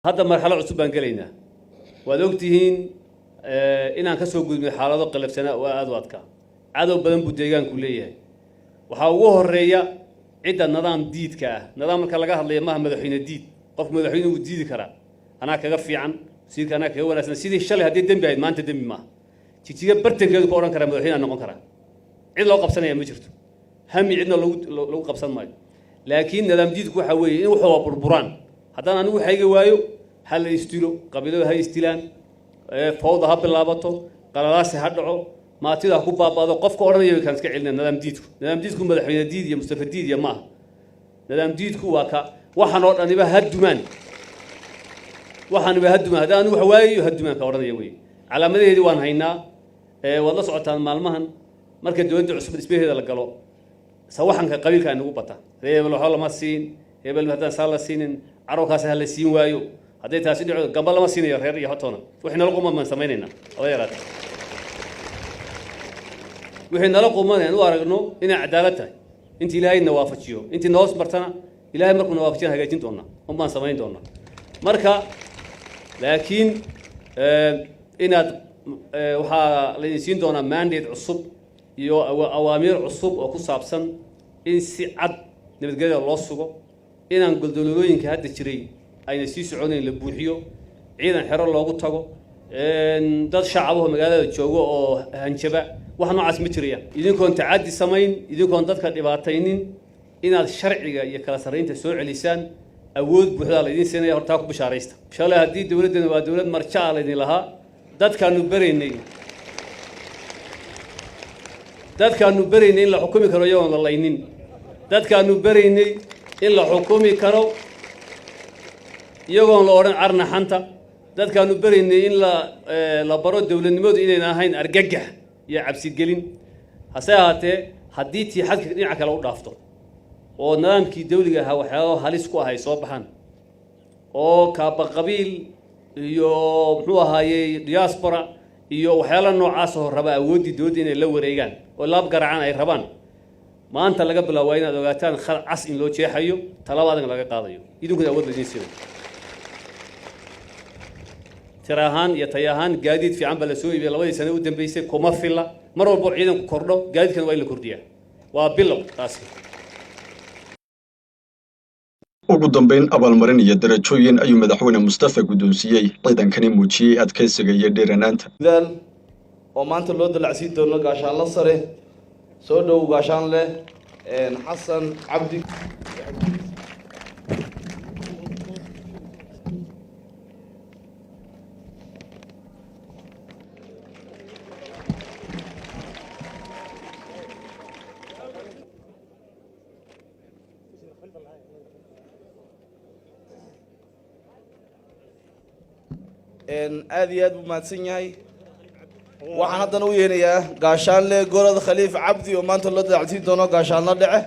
Hadda marxalo cusub baan gelaynaa. Waad ogtihiin inaan ka soo gudbnay xaalado qalafsanaa oo aada u adkaa. Cadow badan buu deegaanku leeyahay. Waxaa ugu horeeya cidda nidaam diidka ah. Nidaam marka laga hadlaya maaha madaxweyne diid. Qofku madaxweyne wuu diidi karaa, anaa kaga fiican wasiirka, anaa kaga wanaagsan. Sidii shalay haddii dembi ahayd, maanta dembi maaha. Jigjiga bartankeedu ka odhan karaa madaxweyne noqon karaa, cid loo qabsanaya ma jirto, hami cidna lagu qabsan maayo. Laakiin nidaam diidku waxaa weeye in wuxuu burburaan. Haddaan anigu waxayga waayo, ha la isdilo, qabiiladu ha isdilaan, fawda ha bilaabato, qalalaasi ha dhaco, maatida ha ku baaba'do. Qofka odhanaya kaan iska celina nidaam diidku. Nidaam diidku madaxweyne diid iyo Mustafa diid iyo maaha. Nidaam diidku waa ka waxaan oo dhaniba ha dumaan, waxaaniba ha dumaan, haddaan anigu wax waayayo ha dumaan ka odhanaya wey. Calaamadaheedii waan haynaa, waad la socotaan. Maalmahan marka dowladda cusub dhismaheeda la galo, sawaxanka qabiilka ay nagu bata. Ree hebel waxba lama siin, hebel haddaan saa la siinin, carowkaas ha la siin waayo. Hadday taasi dhico, gamba lama siinayo reer iyo hotoona. Wixii nala quman baan samaynaynaa, oda yaraata. Wixii nala quman aan u aragno inay cadaalad tahay, intii Ilaahayna waafajiyo, intii noos martana Ilaahay markuu na waafajiyana hagaajin doonaa, un baan samayn doonaa. Marka laakiin inaad waxaa laydin siin doonaa mandate cusub iyo awaamiir cusub oo ku saabsan in si cad nabadgelyada loo sugo, inaan goldololooyinka hadda jiray ayna sii soconayn, la buuxiyo, ciidan xero loogu tago, dad shacabahoo magaalada joogo oo hanjaba, wax noocaas ma jirayaan. Idinkoon tacaddi samayn, idinkoon dadka dhibaataynin, inaad sharciga iyo kala sarraynta soo celisaan, awood buuxdaa laydin siinaya. Hortaa ku bishaaraysta. Shalay haddii dowladdeena waa dowlad marja a laydin lahaa, dadkaanu beraynay in la xukumi karo iyagoon la laynin, dadkaanu beraynay in la xukumi karo iyagoon la odhan carna xanta, dadkaanu beraynay in la baro dowladnimadu inayna ahayn argagax iyo cabsigelin. Hase ahaatee, haddii tii xadka dhinaca kale u dhaafto oo nidaamkii dawliga ahaa waxyaaba halis ku ah ay soo baxaan, oo kaaba qabiil iyo muxuu ahaayey diaspora iyo waxyaala noocaas oo raba awooddii dowladda inay la wareegaan oo laab garacaan ay rabaan, maanta laga bilaabo waa inaad ogaataan khal cas in loo jeexayo, talaabo adag laga qaadayo, idinkuna awood laydin siinayo. Tir ahaan iyo tay ahaan gaadiid fiican baa la soo iibiyay 2dii sane u dambeysay. Kuma filla. Mar walbo ciidanku kordho, gaadiidkana waa in la kordhiyaa. Waa bilow taasi. Ugu dambayn, abaalmarin iyo darajooyin ayuu madaxweyne Mustafa guddoonsiiyey ciidankani muujiyey adkaysiga iyo dhiiranaanta. Daal oo maanta loo dalacsiin doono gaashaanlo sare. Soo dhow, gaashaanle Xasan Cabdi. Aada iyo aad buu mahadsan yahay. Waxaan haddana u yeerayaa gaashaanle Gorod Khaliif Cabdi oo maanta loo dalacsiin doono gaashaanlo dhece.